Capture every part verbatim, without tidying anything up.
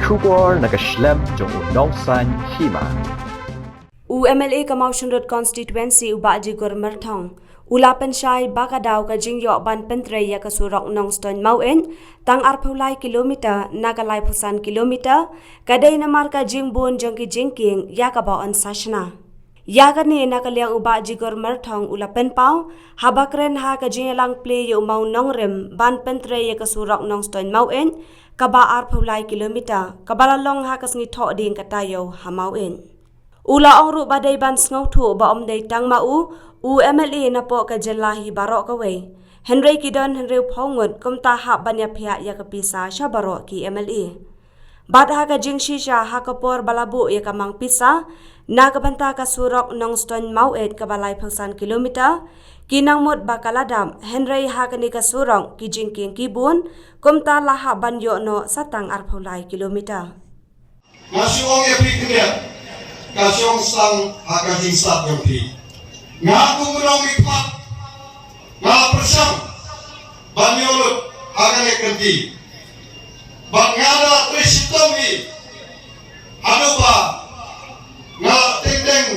Khubor na ka shlem jong u nongsan hima. U M L A ka Mawshynrut Constituency u Bah Jigor Myrthong u la pynshai ba ka daw ka jingïoh ban pyntrei ïa ka surok Nongstoiñ Maweit tang arphew lai kilometer na ka laiphew san kilometer ka dei namar ka jingbun jong ki jingkieng ïa kaba yn sa shna. Ïa kane na ka liang u Bah Jigor Myrthong u la pynpaw haba kren ha ka jingïalang plie ïa u mawnongrim ban pyntrei ïa ka surok Nongstoiñ Maweit kaba arphew lai kilometer kaba la long ha ka sngi Thohdieng ka taïew ha Maweit. U la ong ruh ba dei ban sngewthuh ba ym dei tang ma u u M L A napoh ka jylla hi baroh kawei, hynrei ki don hynriewphew ngut kumta hap ban ïaphiah ïa ka pisa sha baroh ki M L A. Bad ha ka jingshisha ha ka por ba la buh ïa ka mang pisa na ka bynta ka surok Nongstoiñ Maweit kaba laiphew san kilometer, ki nang mut ba ka la dap, hynrei ha kane ka surok ki jingkieng ki bun, kumta la hap ban ïoh noh sa tang arphew lai kilometer. Nga shu ong ïa phi khyndiat, ka shong sdang ha ka jingsat jong phi. Nga kum u nongmihkhmat nga la pyrshang ban ïoh lut ha kane ka kynti. Bad nga da trei shitom hi haduh ba nga la teng teng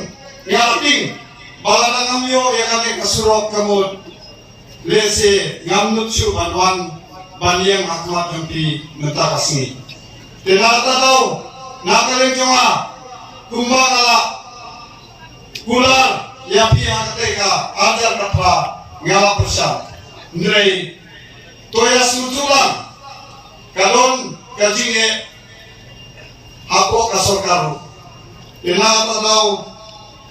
nga la tieng ba lada ngam ïoh ïa kane ka surok ka mut lehse ngam nud shuh ban wan ban ïeng ha khmat jong phi mynta ka sngi. Te na kata daw na ka liang jong nga kumba nga la kular ïa phi ha katei ka arhajar khatphra nga la pyrshang. Hynrei to ïa sngewthuh lang ka don ka jingeh hapoh ka sorkar ruh. Te na kata daw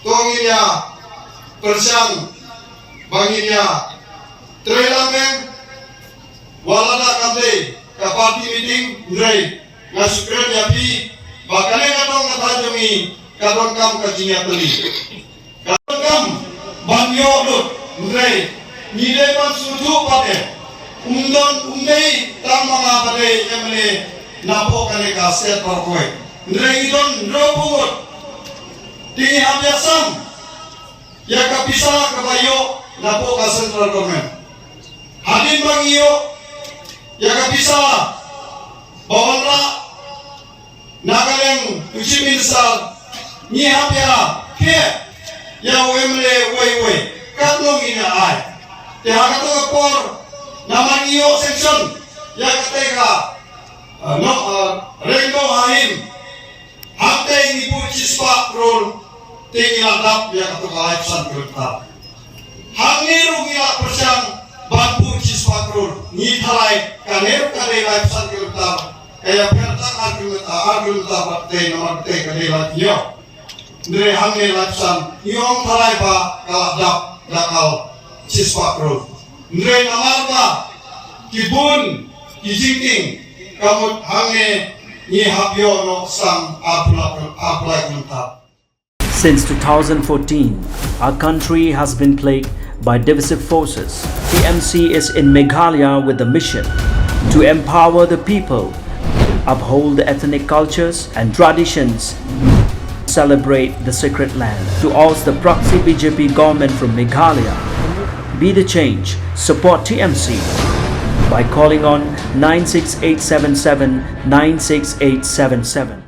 to ngin ïa pyrshang ba ngin ïa trei lang beng. Wat lada kam dei ka party meeting, hynrei nga shu kren ïa phi ba kane ka dong ka thaiñ jong ngi ka donkam ka jingïatylli. Ka donkam ban ïoh lut, hynrei ngi dei ban sngewthuh pat eh, um don, um dei tang ma nga ba dei M L A napoh kane ka state baroh kawei, hynrei ngi don hynriewphew ngut. Te ngi hap ïasam ïa ka pisa kaba ïoh napoh ka central government. Hadien ba ngi ïoh ïa ka pisa ba wanrah na ka liang u Chief Minister, ngi hap ïa khie ïa u M L A uwei uwei katno ngin ïa ai. Te ha kato ka por namar ngi ïoh sanction ïa katei ka, uh, no, uh, Rainbow Hahim. Hangtei ngi buh shispah klur, te ngi la dap ïa kato ka laiphew san kilometer. Hangne ruh ngi la pyrshang ban buh shispah klur, ngi tharai kane ruh ka dei laiphew san kilometer, ka ïapher tang ar kilometer, ar kilometer bad tei namar tei ka dei laiphew hynñiew. Hynrei hangne laiphew san ngi ong tharai ba ka la dap da ka shispah klur. Hynrei namar ba ki bun ki jingkieng, ka mut hangne ngi hap ïoh noh sa arphew lai, arphew lai kilometer. Since two thousand fourteen, our country has been plagued by divisive forces. T M C is in Meghalaya with the mission to empower the people, uphold the ethnic cultures and traditions, celebrate the sacred land. To oust the proxy B J P government from Meghalaya, be the change, support T M C by calling on nine six eight seven seven nine six eight seven seven.